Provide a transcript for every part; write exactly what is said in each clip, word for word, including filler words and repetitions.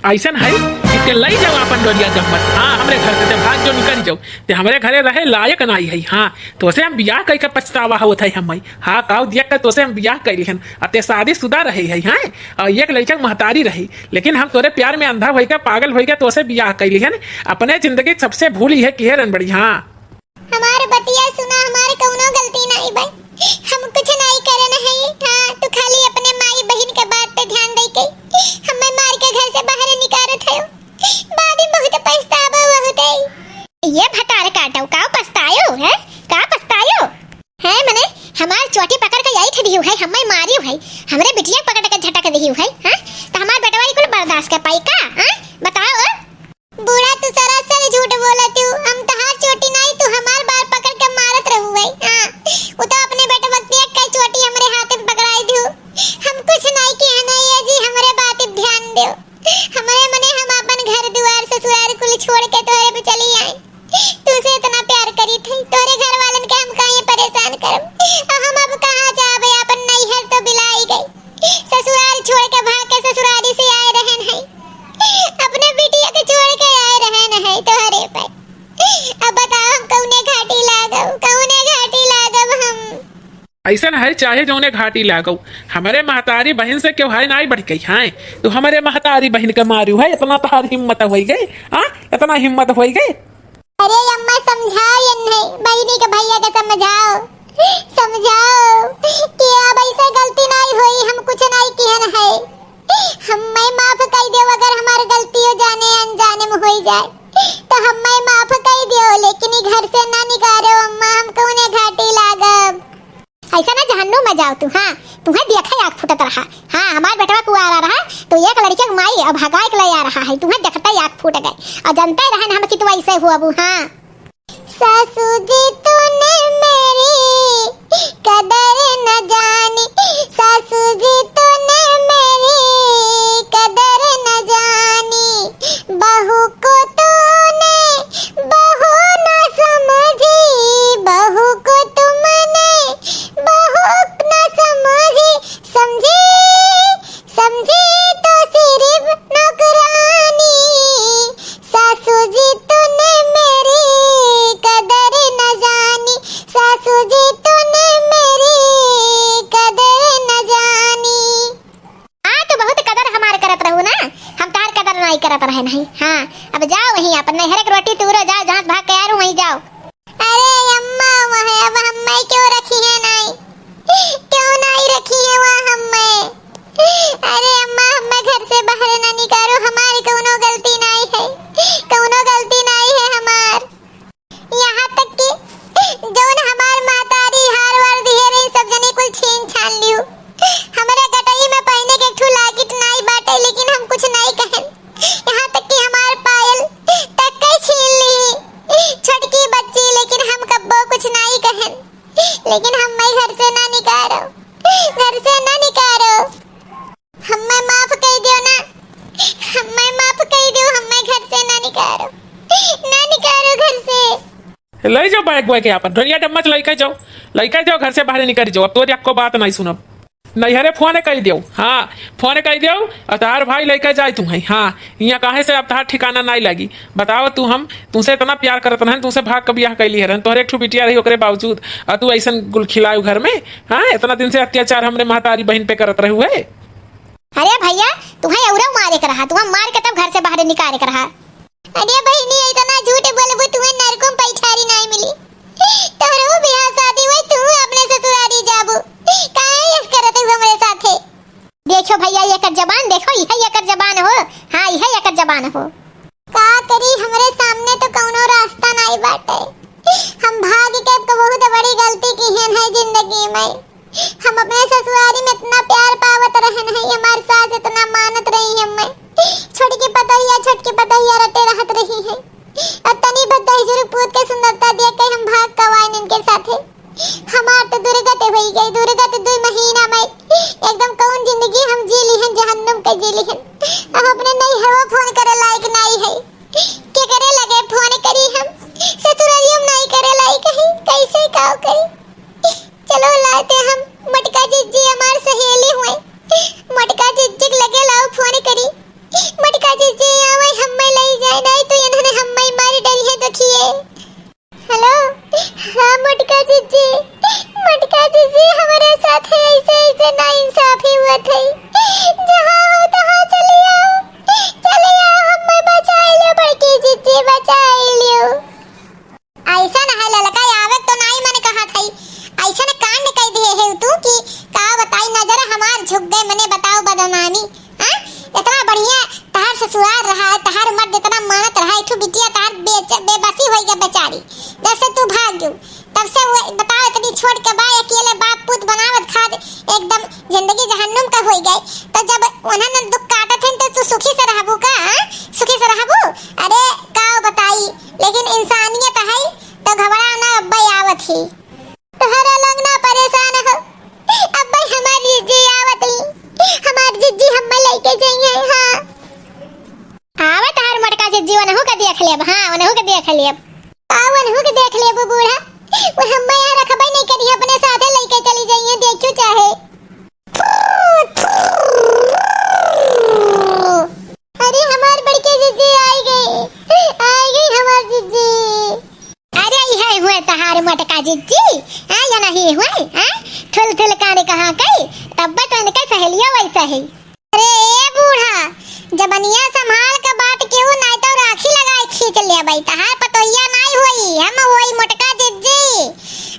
अइसन है कि ते लई जाओ आपन डोरिया गम्मत। हाँ, हमरे घर से ते भाग जो निकल जाओ। ते हमरे घरे रहे लायक नाई है। हाँ, तोसे हम बियाह कइके पछतावा होत है हम्मे। हाँ, काऊ दिया के तोसे हम बियाह कइ लिहन। आ ते शादीशुदा रहे है, हाँ, और एक लइका के महतारी रही। लेकिन हम तोरे प्यार में अंधा होइके, पागल होइके तोसे बियाह कइ लिहन। अपने जिंदगी सबसे भूल इहे किहे रन बड़ी। हाँ। हमार बतिया सुना, हमार कउनो गलती नाई बा, हम कुछ नाई करन हई। हाँ, तू खाली अपने माई बहिन के बात पे ध्यान दे के हमें मार के घर से बाहर निकारत है। बाद में बहुत पछतावा बहुत है। ये भतार काटो, का पछतायो है, का पछतायो है? मने हमार चोटी पकड़ के ऐठ दियो है, हमें मारियो है, हमरे बिटिया पकड़ के झटक दियो है, हाँ? तो हमार बेटवा ई कुल बर्दाश्त कर पाई का, हाँ? बताओ। बूढ़ा, तू सरासर झूठ बोलत हू। हम तहार चोटी नाई, तू हमार बार पकड़ के मारत रहू है। हाँ, वो तो अपने बेटवतिया के चोटी हमरे हाथ में पकड़ाई दियो। हम कुछ नाई किहे नाई है जी, हमरे बात पे ध्यान देव। हमरे मने हम अपन घर दुआर ससुरार कुल छोड़ के तोहरे पे चली आए। तू से इतना प्यार करी थी, तोहरे घर वालन के हम काहे परेशान करब? आ हम अब कहाँ जाबे? अपन नैहर तो बिलाई गई, ससुराल छोड़ के भाग के ससुरारी से आए रहन है। अपने बिटिया के छोड़ के आए रहन है तोहरे पर। अब बताओ हम कौने घाटी लागब, कौने घाटी लागब हम? अइसन है चाहे जौने घाटी लागो, हमरे महतारी बहिन से क्यों है नाई बढ़ गई है? तू हमरे महतारी बहिन के मारू है, इतना तहार हिम्मत होई गई, हाँ? इतना हिम्मत होई गई? अरे अम्मा, समझाओ इन्हें, बहिनी के भैया के समझाओ, समझाओ कि अब ऐसे गलती नाई होई, हम कुछ नाई किहन है। हम्मे माफ कई देव, अगर हमार गलतियों जाने अनजाने में होई जाए तो हम्मे माफ कई देव, लेकिन ई घर से ना निकारो अम्मा, हम कौने घाटी लागब। ऐसा ना जहन्नुम में जाओ तू। हाँ, तुम्हें देखा आँख फूटत रहा। हाँ, हमार बेटवा कुआरा रहा तो एक लड़के के माई अब हगाए के ले आ रहा है, तुम्हें देखते ही आँख फूट गए। और जानते रहन हम कि तू ऐसे हुआ बू। हाँ। सासू जी तूने मेरी कदर न जानी, सासू जी तूने मेरी कदर न जानी, बहू को तूने बहू न समझी, बहू को तुमने बहू न समझी, समझी, समझी तो सिर्फ नौकरानी। सासू जी तूने मेरी कदर न जानी, सासू जी तूने मेरी कदर न जानी। हाँ, तू बहुत कदर हमार करत रहू ना, हम तार कदर नाई करत रहे नहीं। हाँ, अब जाओ वहीं अपन नैहर के रोटी तूरो, जाओ जहाँ से भाग के आ रहू वहीं जाओ। अरे अम्मा, वह अब हम्मे क्यों रखी है नाई, क्यों नाई रखी है वह हम्मे? अरे अम्मा, हम्मे घर से बाहर ना निकारो, हमार कौनो गलती नाई है, कौनो गलती नाई है हमार। यहाँ तक कि जौन हमार महतारी हार वार दिहे रही, सब जने कुल छीन छान लियो। हमरे गटई में पहने के एक ठो लागिट नाई बाटे, लेकिन हम कुछ नाई कहन। यहाँ तक कि हमार पायल तक के छीन ली। छोटकी बच्ची, लेकिन हम कब्बो कुछ नाई कहन। लेकिन हम्मे घर से ना निकारो, घर से ना निकारो। हम्मे माफ कई दियो ना, हम्मे माफ कई दियो, हम्मे घर से ना निकारो, ना निकारो घर से। लई जाओ बैग वैग के आपन, ढोलिया डम्मच लइके जाओ, लइके जाओ, घर से बाहर निकल जाओ। अब तोरी अक्को बात नहीं सुनब। नैहरे फोन कई दियो, हाँ, फोन कई दियो, और तहार भाई लइके जाए तुम्हें। हाँ, यहाँ काहे से अब तहार ठिकाना नहीं लगी। बताओ तू, हम तुमसे इतना प्यार करत रहन, तुमसे भाग के बियाह कैली हरन, तोहरे एक ठो बिटिया रही ओकरे बावजूद, और तू ऐसन गुल खिलाऊ घर में। हाँ, इतना दिन से अत्याचार हमरे महतारी बहिन पे करत रहू है। अरे भैया, तुम्हें औरो मारे के रहा, तुम्हें मार के तब घर से बाहर निकाले के रहा। अरे बहिनी, इतना झूठ बोलबू, तुम्हें नरकों पैठारी नहीं मिली। तोहरो बियाह शादी हुई, तू अपने ससुरारी जाबू, काहे यस करत हो हमरे साथे? देखो भैया, एकर जबान देखो, इहे एकर जबान हो। हाँ, इहे एकर जबान हो। का करी, हमरे सामने तो कौनो रास्ता नाई बाटे। हम भाग के बहुत बड़ी गलती किहन है जिंदगी में। हम अपने ससुरारी में इतना प्यार पावत रहन है, हमार सास इतना मानत रही हमें। छोटकी पतोहिया, छोटकी पतोहिया रटे रहत रही है। और तनी भर दहेजुर पूत के सुंदरता देख के हम भाग कवाइन इनके साथे। हमार तो दुर्गत होई गई, दुर्गत। दुई महीना में एकदम कौन जिंदगी हम जी लिहन, जहन्नुम के जी लिहन। अब अपने नैहरवा फोन करे लायक नाई है, केकरे लगे फोन करी हम, ससुरारियों में नाई करे लायक है, कैसे काव करी? चलो लाते हम मोटका जिज्जी हमार सहेली हुए, मोटका जिज्जी के लगे लाओ फोन करी। मोटका जिज्जी, तेरे साथ है ऐसे, ऐसे नाइंसाफी हुआ था। जहाँ हो तहाँ चले आओ, चले आओ, हमें बचाई लो, बड़की जिज्जी बचाई लो। ऐसन है ललका, आवे तो नाई मन कहा था, ऐसन कांड कई दिए है तू कि का बताई, नजर हमार झुक गए, मने बताओ बदनामी। हाँ? इतना बढ़िया तहार ससुराल रहा है, तहार मर्द इतना मानत रहा, एक ठो बिटिया तहार बेच-, बेबसी होई गया बेचारी। जब से तू भाग गयो, तब से वो बताओ, इतनी छोट के बा, अकेले बाप पूत बनावत खात एकदम जिंदगी जहन्नुम का होई गई। तो जब उन्हन दुख काटत हैं तो तू सुखी से रहबू का? हाँ? सुखी से रहबू? अरे का बताई, लेकिन इंसानियत है तो घबरा ना, अब्बे आवत ही। तोहरा लोग ना परेशान हो, अब्बे हमार जिज्जी आवत ही, हमार जिज्जी हम्मे लेके जइहैं। हाँ, आवे तहार मोटका जिज्जी, ओनहु के देख लेब। हाँ, ओनहु के देख लेब। का ओनहु के देख लेबू बूढ़ा? वो हम्मे यहाँ रखबे नहीं करी, अपने साथे लेके चली जइहैं, देखियो चाहे। अरे हमार बड़के जिज्जी आई गई, आई गई हमार जिज्जी। अरे इहे हुए तहार मोटका जिज्जी, हाँ, या नहीं हुए, हाँ? थुल थुल कान कहाँ कई, तब तो इनके सहेलिया वैसा है। अरे ए बूढ़ा, जबनिया संभाल के बात केहू नाई तो राखी लगाए खींच लेबई। तहार पतोहिया नाई होई, हम होई मोटका जिज्जी।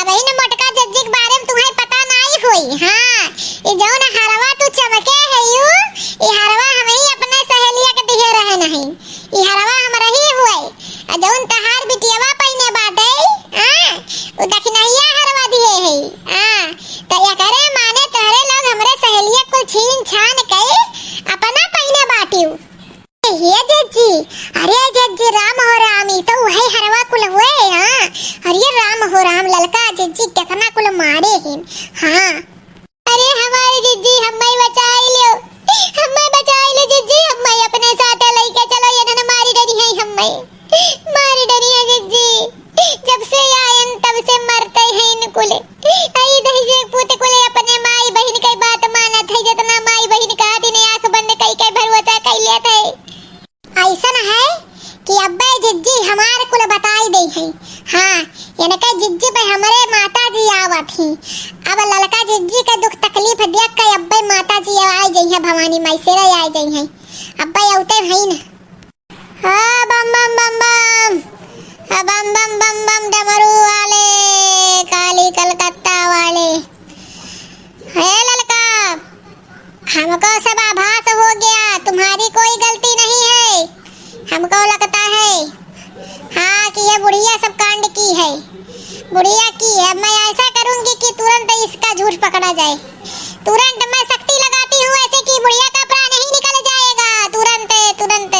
अबहिन मोटका जिज्जी के बारे में तुम्हें पता नाई होई। हाँ, ई जौन हरवा तू चमके है यू, ई हरवा हमही अपने सहेलिया के दिहे रहे नहीं। ई हरवा हमरही हुए। आ जौन तहार बिटियवा पहिने बाटे, हाँ, उ दखिनहिया हरवा दिहे है। हाँ, त एकरे माने तोहरे लोग हमरे सहेलिया कुल छीन छान के अपना पहिने बाटिउ। हे जिज्जी, अरे जिज्जी, राम हो राम, ई तो उहे हरवा कुल हुए, हाँ। अरे राम हो राम, ललका जिज्जी केतना कुल मारे हिन, हाँ। अरे हमारी जिज्जी, हम्मे बचाई लो, हम्मे बचाई लो जिज्जी, हम्मे अपने साथे लइके चलो, ये नन मारी डरी है हम्मे, मारी डरी है जिज्जी। जब से आयन तब से मरते हैं इन कुले। आई दहिजरे पूत कुले अपने माई बहिन के बात मानत है, जितना माई बहिन का दिन आँख बंद कई के भरोसा कई लेत है। ऐसन है कि अब्बे जिज्जी हमार कुल बताई दे है। हाँ, इनके जिज्जी पे हमरे माता जी आवत ही। अब ललका जिज्जी के दुख तकलीफ देख के अब्बे माता जी आई जइहैं, भवानी माई शेरा आई जइहैं। अब्बे औते है न। हाँ, बम बम बम बम। हाँ, बम बम बम बम, डमरू वाले, काली कलकत्ता वाले। हे ललका, हमको सब आभास हो गया, तुम्हारी कोई गलती नहीं है। हमको लगता है, हाँ, कि ये बुढ़िया सब कांड की है। बुढ़िया की है। मैं ऐसा करूँगी कि तुरंत इसका झूठ पकड़ा जाए। तुरंत मैं शक्ति लगाती हूँ ऐसे कि बुढ़िया का प्राण ही निकल जाएगा। तुरंत, तुरंत।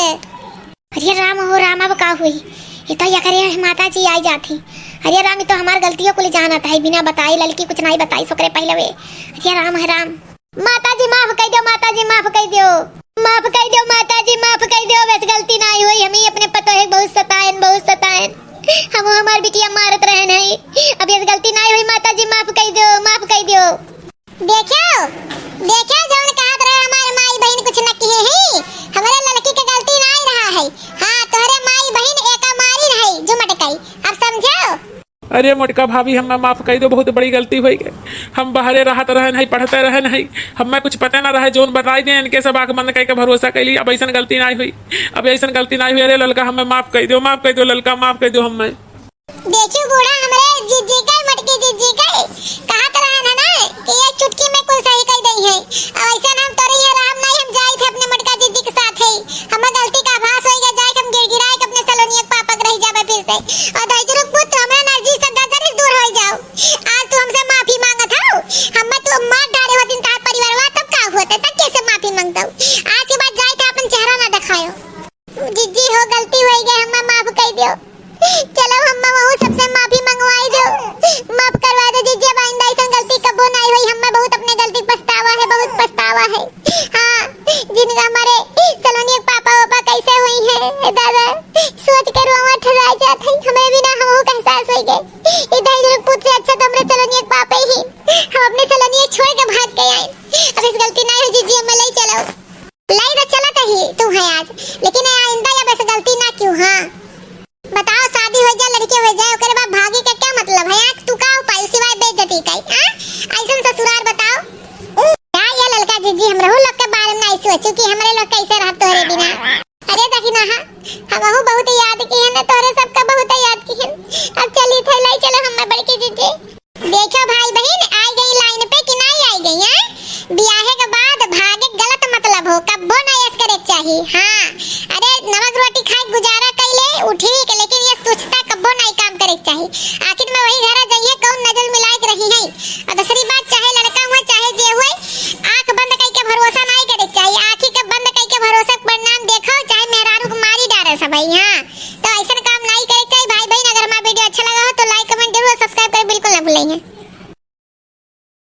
अरे राम हो राम, अब का हुई? ये तो एकरे माता जी आई जात ही। अरे राम, ये तो हमार गलतियों कुल जानत है, बिना बताई ललकी कुछ नाई बताई ओकरे पहिले वे। अरे राम है राम। माता जी माफ कई दियो, माता जी माफ कई दियो, माफ कई दियो, माता जी माफ कई दियो। अब ऐस गलती नाई हुई, हम ही अपने पतोहे बहुत सतायन, बहुत सतायन। हम हमार बिटिया मारत रहन है, अब ऐस गलती नाई हुई, माता जी माफ कई दियो, माफ कई दियो। देखो, देखो, जौन कहत रहे हमार माई बहिन कुछ न किहे ही, हमरे ललकी के गलती नाई रहा है। हाँ, तोहरे माई बहिन एका मारी रहे, जुमट कई। अब समझो। अरे मोटका भाभी, हम्मे माफ कई दो, बहुत बड़ी गलती होई गई। हम बहरे रहत रहन है, पढ़ते रहन है, हम्मे कुछ पता ना रहे, जौन बताई दे इनके सब आँख बंद कई के भरोसा कई ली। अब ऐसन गलती नाई हुई, अब ऐसन गलती नाई हुई। अरे ललका, हम्मे माफ कई दो, माफ कई दो ललका, माफ कई दो हम्मे। देखियो बूढ़ा, हमरे जिज्जी के, मोटकी जिज्जी के कहत रहन है ना कि ये चुटकी में कुल सही कई दई है। अब ऐसन हम तोरे यहाँ रहब नाई, हम जाई थे अपने मोटका जिज्जी के साथ है। हमें गलती का आभास होई गया, जाए के हम गिड़गिड़ाए के अपने सलोनिया के पापा के रह जाबे फिर से। और दहिजरू पूत, तू हमरा नजदीक से दूर हो जाओ। आज तू हमसे माफी मांगत हो, हमें तू मार डारे हो दिन तहार परिवारवा, तब का होते, तब कैसे माफी मांगता हूँ? आज के बाद जाए थे अपन चेहरा ना दिखायो। जिज्जी हो, गलती होई गई, हम्मे माफ कई दियो। चलो हम्मे वहू सबसे माफी मंगवाई दो, माफ करवा दो जिज्जी। अब आइंदा ऐसन गलती कबो नाई होई। हम्मे बहुत अपने गलती पछतावा है, बहुत पछतावा है। हाँ, जिनका हमारे सलोनी के पापा वापा कैसे हुई है, ए दादा, सोच के रोवा ठुराई जात है। हमें भी ना हमहू का एहसास होई गए। इधर इधर पूत से अच्छा तो हमरे सलोनी के पापा ही। हम अपने सलोनी छोड़ के भाग के आए। अब ऐस गलती नाई हो जिज्जी, हम्मे ले चलो। लाई तो चलत ही तू है आज, लेकिन आइंदा अब ऐसे गलती ना कियो, हाँ। बताओ, शादी हो जाए, लड़के हो जाए, ओकरे बाद भागी के क्या मतलब है? आज तू का उपाय सिवाय बेइज्जती का, हाँ? ऐसन ससुरा सोचू कि हमरे लोग कैसे रहत तोहरे बिना। अरे दखिनहा, हमहू बहुत याद किहन, तोहरे सबका बहुत याद किहन। अब चली थे, लाई चलो हमार बड़की जीजी। देखो भाई बहिन, आई गई लाइन पे कि नाहीं आई गई, हैं? बियाहे के बाद भागे के गलत मतलब हो, कब्बो ना ऐस करे के चाही। हाँ,